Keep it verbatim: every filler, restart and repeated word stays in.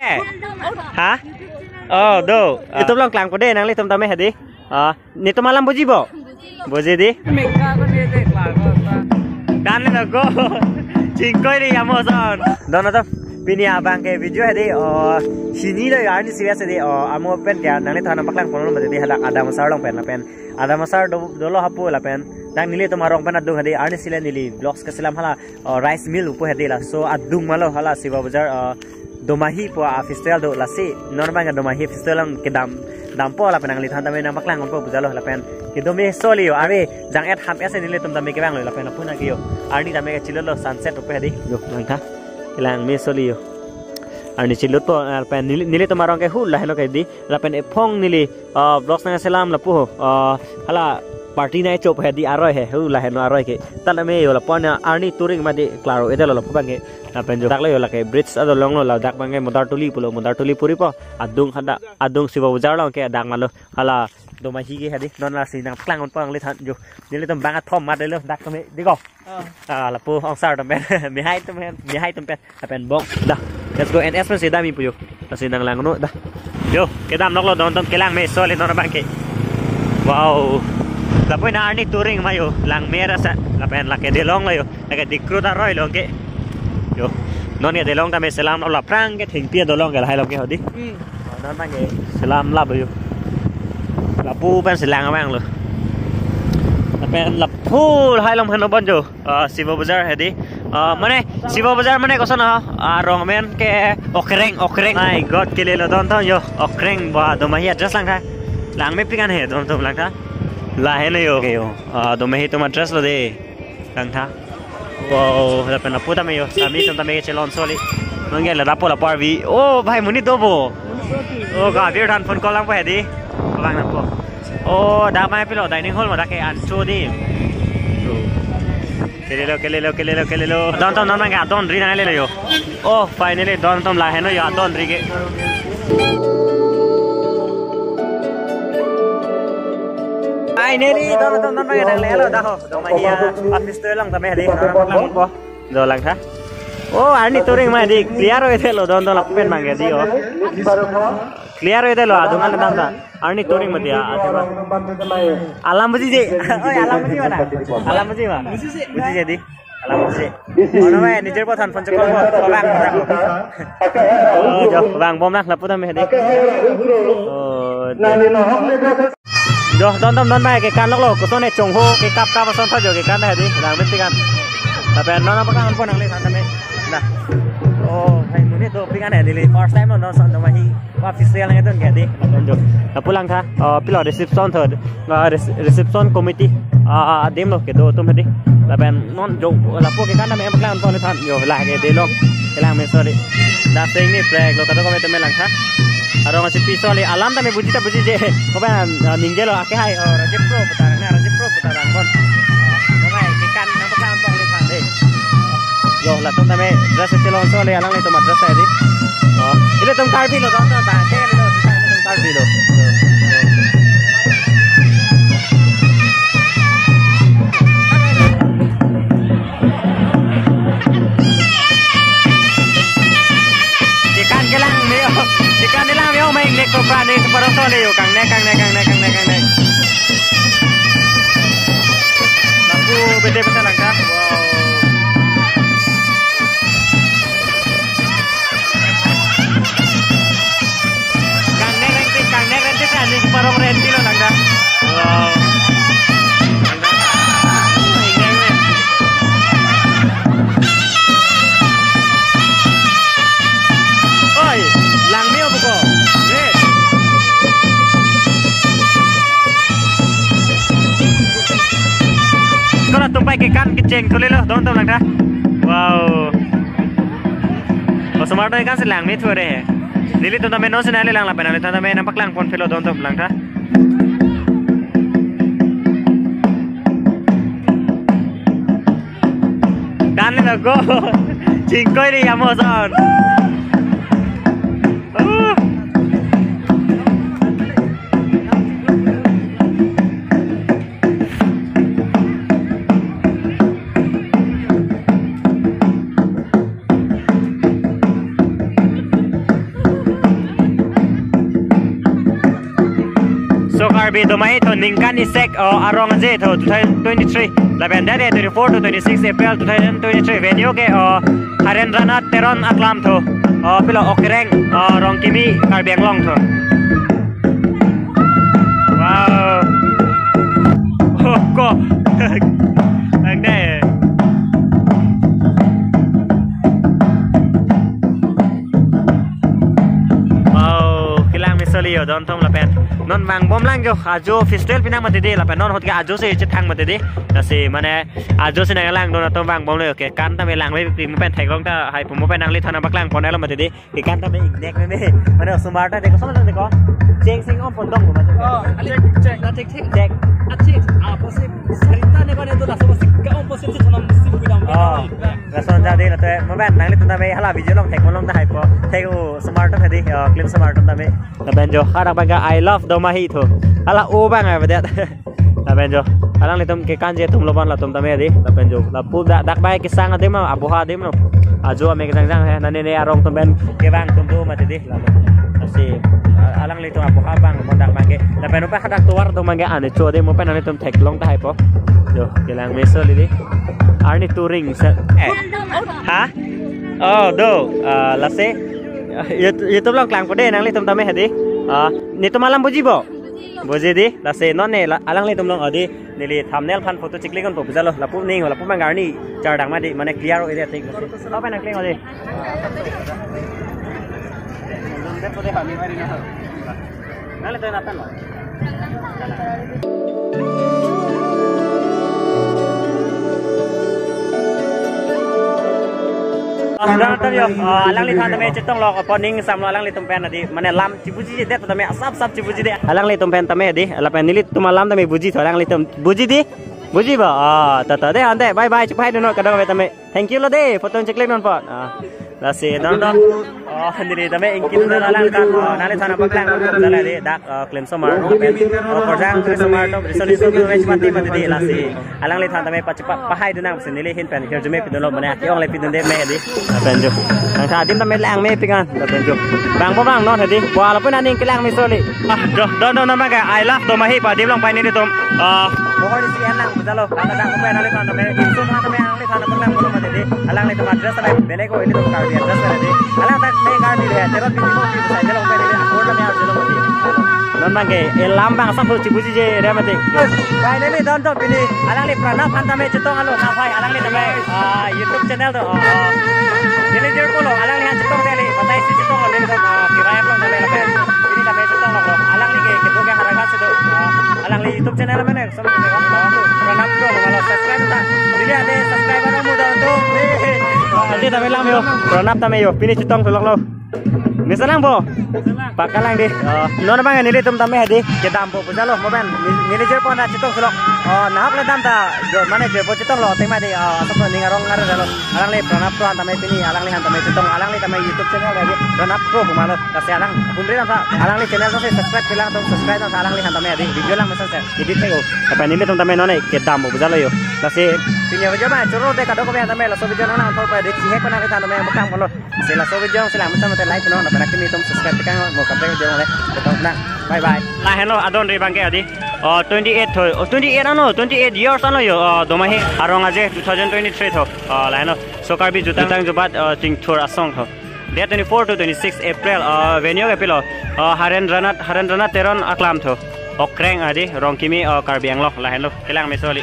Eh. Ha? Oh, do. Itu belum kelang kode nanglitum tame hadi. Ah, netum alam buji bo? Buji di? Dan ni lagu. Chingkoi di amo son. Don atau pini abang ke video hadi. Oh, sini lo ya, ini serius hadi. Oh, amo pen ya nanglitum nangpaklang kono lo hadi, hala Adam Asar along pen lapen. Adam Asar do, dolo hapu lapen. Nang nelitum arong pen adung hadi, arni sile neli vlogs keselam hala, oh, rice mill upo hadi, laso adung malo hala Siva Bazar, oh, Domahi pu a festival do, lasi non abang Domahi festival along kedam, dampo lapen nanglitum tame nangpaklang unpo bujalo lapen. Kedo meso li yo, ave jang-et ham ese nelitum tame kevanglo lapen apuna ke yo. Arni tame kechilotlo sunset upo hadi. Yo, langtha. Kelang meso li yo. Arni chilotpo lapen neli, nelitum arong ke hu lahelo ke di. Lapen ephong neli, ah, vlogs nangselam lapu ho, ah, hala party nangchop hadi aroi he, hu laheno aroi ke. Tame yo lapu-an arni touring mati klaro-etlo lapu abang ke. Lapen jo dak lo yo lake bridge adolong lo, ladak abang ke Modar Tuli pulo, Modar Tuli puri po. Adung hada, adung Siva Bazar along ke dak malo. Hala Domahi ke hadi, non lasi nangpaklang unpo nanglitum than jo. Nelitum bang athom mat lo dak tame, diko. Ah, lapu ongsar atum pen, mehai atum pen, mehai atum pen, lapen bong, dah. Let's go, N S pen si dam-i pu yo. Lasi nanglangno, dah. Yo, kedam noklo don atum, kelang meso li non abang ke. Wow. Lapu na arni touring ma yo, lang mera sa, lapen lake Delong lo yo, lake Dikru ta roi lo ke. Yo, non ke Delong tame selam lo, aphrang ke thengpi adolong ke lahai lo ke hadi. Hmm. Non abang ke selam lap yo. Lapu pen selang abang lo. Lapen lapu lahai along heno bon jo. Ah, Siva Bazar hadi. Ah, mane, Siva Bazar mane koson ha? Ah, arong amen ke Okreng, Okreng. My God, kelelo don atum yo. Okreng ba Domahi address langtha. Lang mepik an he don atum langtha. Laheno yo. Okay, yo. Ah, Domahi atum address lo de. Langtha. Wow, lapen lapu tame yo. Tame atum tame kechelon soli. Mangge la dapo la parvi. Oh, bhai monit do bo. Oh, ka bir than phone call langpo hadi. Lang nangpo. Oh, dak ma pilo dining hall ma dak ke ancho di. Kelelo, kelelo, kelelo, kelelo. Don atum non abang ke adon ri nanglelo yo. Oh, finally don atum laheno yo adon ri ke. Finally don atum non abang ke nanglelo dah ho. Domahi a festival along tame hadi. Nang nangpo. Do langtha. Oh, arni touring ma di clear oi thelo don atum lapen abang ke di oh. Clear oi thelo adung an dam ta. Arni touring mati ya, ate ba. Alam buji je. Oi, alam buji mana? Alam buji ma? Buji je di. Alam buji. Ono ma, nijor po than phone chekol po. Bang, bang. Oh, jo, bang bom na lapu tame hadi. Oh, jo, don atum non abang ke kan noklo, koson e chongho, kekap kap ason tha jo kekan hadi. Lang mepik an. Lapen non abang kan pon nangle than tame. Nah. Oh, hai monit dopik an hadi, first time lo non son Domahi. Wa official nang don ke di. Lapen jo. Lapu langtha. Ah, pilo reception third. Ah, rece-, reception committee. Ah, ah, adim lo kedo atum hadi. Lapen non jo lapu kekan tame paklang unpo than jo la ke Delong. Kelang meso li. Dak sing ni prek lo kado kami tame langtha. Arong si piso li alam tame buji ta buji je. Kopan, ah, ningje lo ake hai. Oh, Rajiv Pro putar na, Rajiv Pro putar angbon. Kopan kekan nangpaklang unpo than de. Yo, latum tame dress chelon soli, alanglitum dress hadi. Oh, ilitum Karbi lo, don atum ba, ke ilitum, ilitum Karbi lo. Kekan kelang me yo, kekan kelang me yo, main nek ko pra nek separuh soli yo, kang nek, kang nek, kang nek, kang nek, kang nek. Lapu bede bede langtha. Wow. Kang nek renti, kang nek renti sa ni separuh renti lo langtha. Wow. Langtha. Enggeng, enggeng. Oi, lang me yo buko. Wait. Kola tumpai kekan kecheng thulelo, don atum langtha. Wow. Osomar do kekan si lang me thu re. Nelitum tame non si nanglelang lapen nanglitum tame nangpaklang pon phelo don atum langtha. Kan ni lagu. Chingkoi ni amo son. Uh. Bi Domahi tho ningkan isek, o, arong aje tho two thousand twenty-three. Lapen date twenty-four to twenty-six April two thousand twenty-three. Venue ke, o, Harendranath Teron aklam tho. O, pilo Okreng, o, Rongkimi, Karbi Anglong tho. Wow. Oh, ko. Ang de. Wow, kelang mesoli yo, don thom lapen. Non vangbom lang jo, ajo festival pinang mati di, lapen non ahut ke ajo si chethang mati di. Lasi mane ajo si nanglang don atum vangbom le, oke, kan tame lang me ping pen theklong tahai pu mo pen nangliphan nangpaklang pon elo mati di. Ke kan tame ingnek me me. Mane osomar ta deko, osomar ta deko. Cheng sing om pon dong mati. Oh, check, check. Check, check. Check. Achik, apotsi sarita ne kone tu laso si ka om posi si sonam si pidam. Oh. Lason jadi na te, mo pen nanglitum tame hala video along thek mo along tahai po. Thek osomar atum hadi, o, klim osomar atum tame. Lapen jo, hadak bangke I love Domahi tho. Hala o bang avedet. Lapen jo, alanglitum kekanji atum lo ban latum tame hadi. Lapen jo, lapu dak dak bai kesang adim lo, aboha adim lo. Ajo ame kejangjang he, nane ne arong atum pen kevang atum do mati di. Lapen lasi, a-, alanglitum aboha bang, mo dak bangke. Lapen upa hadak tovar atum bangke ane cho di, mo pen nanglitum theklong tahai po. Jo, kelang mesoli di. Arni touring se. Eh. Ha? Oh, do. Ah, lasi. YouTube, YouTube along klangpo de, nanglitum tame hadi. Ah, netum alam buji bo? Buji di. Lasi non ne la, alanglitum along odi. Neli thumbnail aphan photo cheklik ponpo, bujalo. Lapu ning, lapu manggar ni chardang mati, mane clear o area tik. Apa nang kling odi? Nanglitum natan lo. Ah, sudah nonton yo. Ah, alangliphan tame chetong lo, opening samlo alanglitum pen adi, mane lam chibuji det tame, asap asap chibuji det. Alanglitum pen tame adi, lapen nelitum alam tame buji tho, alanglitum buji di, buji ba. Ah, tata de ante, bye bye, chepai dun non kadokave tame. Thank you lo de, photo cheklik non pon. Ah, lasi don don. Oh, neli tame ingkin don alang kan. Oh, nangliphan nangpaklang, jala de dak, oh, klim osomar. Oh, korjang klim osomar atum, resolution atum, match mati mati di lasi. Alangliphan tame pachepa pahai dun nang si neli ahin pen hirjume pidun lo mane, ke-ong le pidun de me di. Lapen jo. Nang sa adim tame lang me ping an. Lapen jo. Vangbom lang non hadi. Wala pun aning kelang mesoli. Ah, do, do, do, nama ga, I love Domahi pa, adim along pai nelitum. Ah, mohor isi enlang, bujalo. Kata dak ko pen nangliphan tame, insum tame nangliphan tame nang belum ada di. Alanglitum address tame, bele ko ilitum Karbi address tame di. Alang tame Karbi le, terot pini mo, pini sai, belong pen neli, akur tame arjulong di. Non bangke, elam bang asap chibuji je area mati. Finally, don to pini. Alangli Pranab aphan tame chetong alo, na phai, alangli tame, ah, YouTube channel do, ah, ah, neli jirpo lo, alangliphan chetong dei, batai si chetong lo, neli do, ah, kirai aplang tame lapen. Pini tame chetong lo, alangli ke, kedo ke Howraghat si do, ah, alangli YouTube channel mane, som, ah, Pranab Pro, malo subscribe ta. Neli ade subscriber amu do to. Ante tame lam yo, Pranab tame yo, pini chetong tolok lo. Misa lang bo? Pakalang di. Oh, non bang nelitum tame hadi. Kedam bo bujalo mo pen. Neli, neli jirpo na chetong tolok. Oh, nahok le dam ta. Jo, mane jirpo chetong lo, tema di. Oh, asap ning arong ngar jalo. Alangli Pranab Pro aphan tame pini, alangliphan tame chetong, alangli tame YouTube channel hadi. Pranab Pro kumalo. Kasi alang, kumri dam ta. Alangli channel to si subscribe pilang to subscribe dam ta alangliphan tame hadi. Video lang mesen se. Edit thek o. Apa nelitum tame non kedam bo bujalo yo. Kasi pini video ba choro de kadokave tame laso video nang nang thor pa de chihek pa nangliphan tame bekam kolo. Si laso video si lang mesen mate like no, na pernah kimi tum subscribe tekan mo kaprek video le. Betul na. Bye bye. Lahenlo adon ri bangke adi. Oh, twenty-eight tho. Oh, twenty-eight ano, twenty-eight years ano yo. Oh, Domahi arong aje two thousand twenty-three tho. Oh, lahenlo. So Karbi jutang jubat, oh, chingthur asong tho. Date twenty-four to twenty-six April, uh, venue ke pilo, uh, Harendranath, Harendranath Teron aklam tho. Okreng adi, Rongkimi, uh, Karbi Anglong, lahenlo, kelang mesoli.